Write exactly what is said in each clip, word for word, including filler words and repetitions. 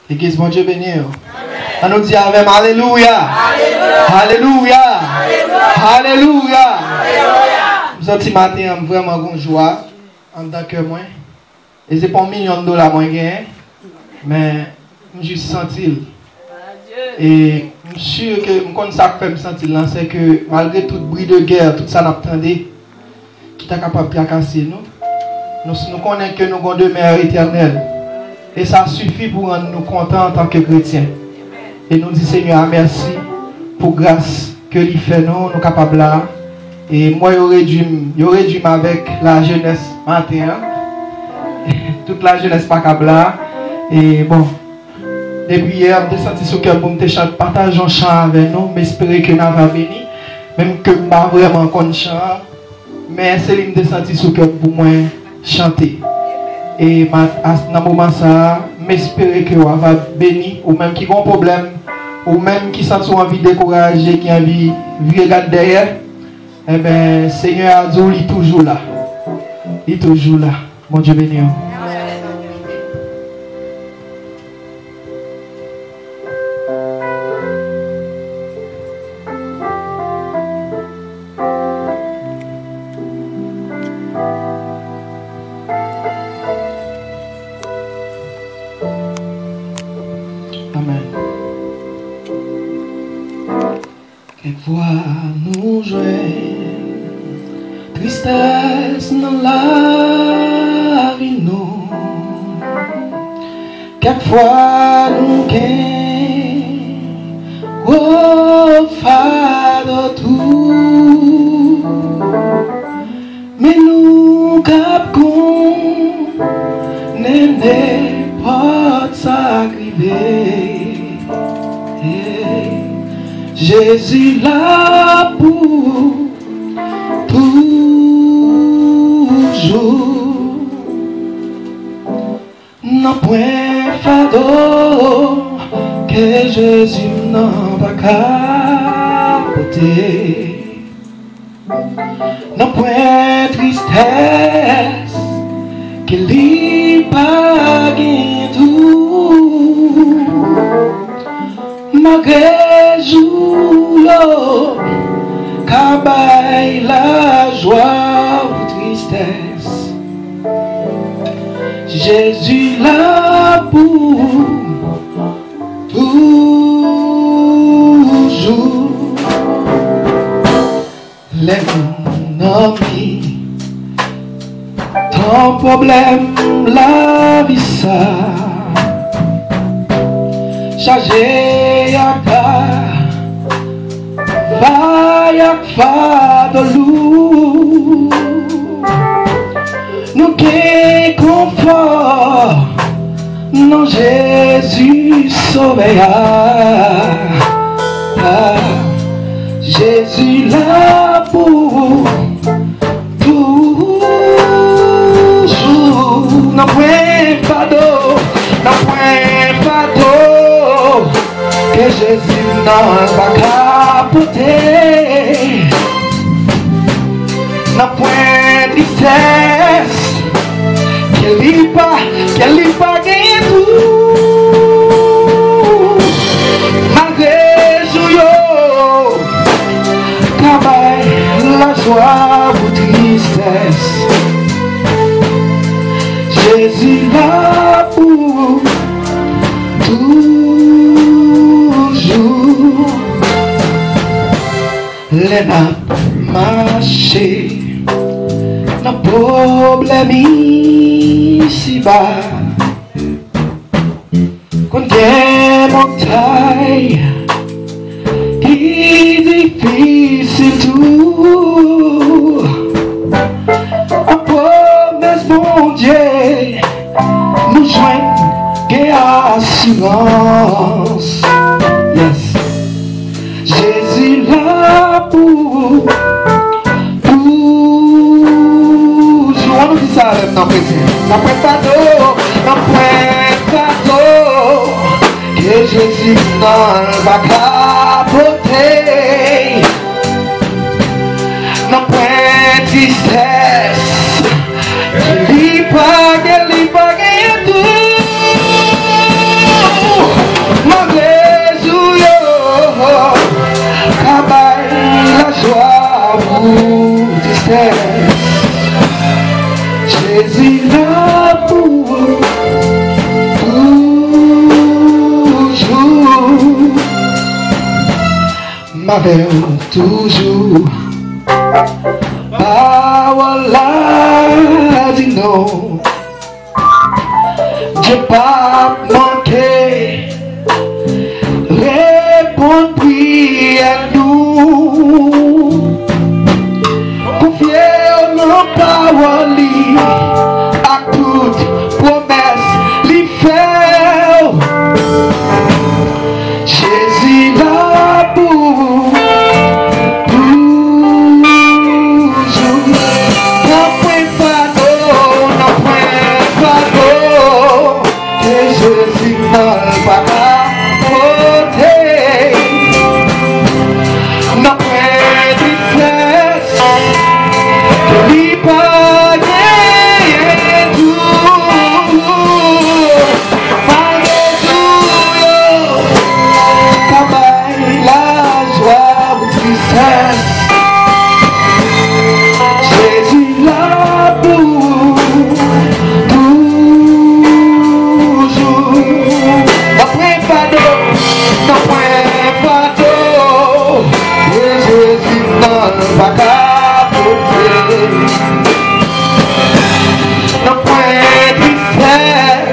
Legliz, Bondye beni w. Ann nou di avè m, alelouya! Alelouya! Alelouya! M santi maten an, m vrèman gon jwa anndan kè mwen. E se pa yon milyon dola mwen genyen, men m jis santi l. E m si ke m konn sa k fè m santi l lan, se ke malgre tout bri de gè, tout sa n ap tande, ki ta kapab trakase nou, nou, nou konnen ke nou gon demè etènèl. E sa sifi pou rann nou kontan antanke kretyen. E nou di Senyè a mèsi pou gras ke li fè nou, nou kapab la. E m wè yo redui m, yo redui m avèk lajenès maten an. Tout lajenès pa kab la. E bon, depi yè, m te santi sou kè m pou m te chante, pataje yon chan avè nou. M espere ke n ava beni. Menm ke m pa vrèman konn chan an, men se li m te santi sou kè m pou mwen chante. E ma, a, nan moman sa a, m espere ke w ava beni, ou menm ki gon pwoblèm, ou menm ki santi w anvi dekouraje, ki anvi vire gad dèyè, enben, Senyè a di w li toujou la. Li toujou la. Bondye beni w. Amèn. Kèk fwa nou jwenn tristès nan lavi nou. Kèk fwa nou gen gwo fado tou. Men nou kab konnen nenpòt sa k rive, Jezi la pou toujou. Nanpwen fado ke Jezi m nan pa ka pote. Nanpwen tristès ke li pa gen tou. Malgre jou yo ka bay lajwa ou tristès, Jezi la pou toujou. Lè moun nan mitan pwoblèm lavi sa chaje ak travay ak fado lou, nou gen konfò nan Jezi Sovè a. Jezi la pou toujou. Nanpwen fado, nanpwen fado ke Jezi m nan pa ka pote. Nanpwen tristès ke li pa, ke li pa genyen tou. Malgre jou yo ka bay lajwa pou tristès, Jezi la pou toujou. Lè n ap mache nan pwoblèm isiba, konn gen montay ki difisil tou. Ak pwomès Bondye, nou jwenn gen asirans. Yes. Jezi la pou toujou. Ann nou di sa avè m nan, kretyen. Nanpwen fado, nanpwen fado ke Jezi m nan pa ka pote. Nanpwen tristès ke li pa, ke li pa genyen tou. M avè w toujou. Pawòl la di nou, Dye p ap manke reponn priyè nou. Konfye w nan pawòl li ak tout pwomès li fè w. Jezi la pou toujou. Nan pwen fado, nan pwen fado, ke Jezi nan pa ka pote. Nan pwen tristès, ke li pa genyen tou. Malgre tou yo ka bay lajwa ou tristès, Jezi la pou toujou. Nan pwen fado, nan pwen fado, ke Jezi nan pa ka pote. Nan pwen tristès,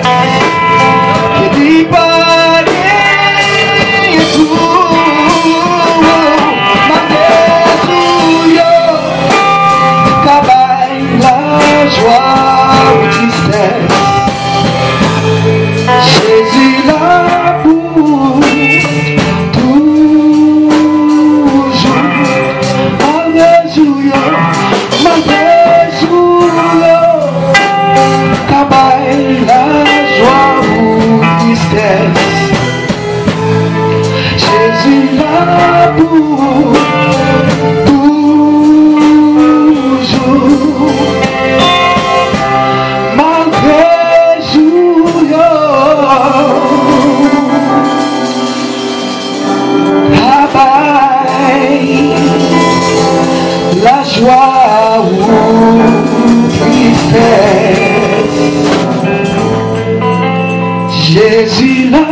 ke li pa genyen tou. Malgre tou yo ka bay lajwa ou tristès, Jezi la pou toujou. Malgre jou yo, malgre jou yo ka bay lajwa ou tristès, Jezi la pou toujou. Malgre jou yo ka bay lajwa ou tristès, Jezi la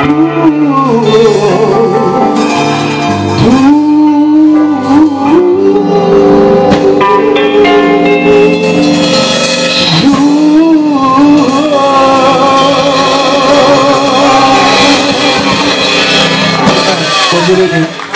pou toujou. Bondye beni.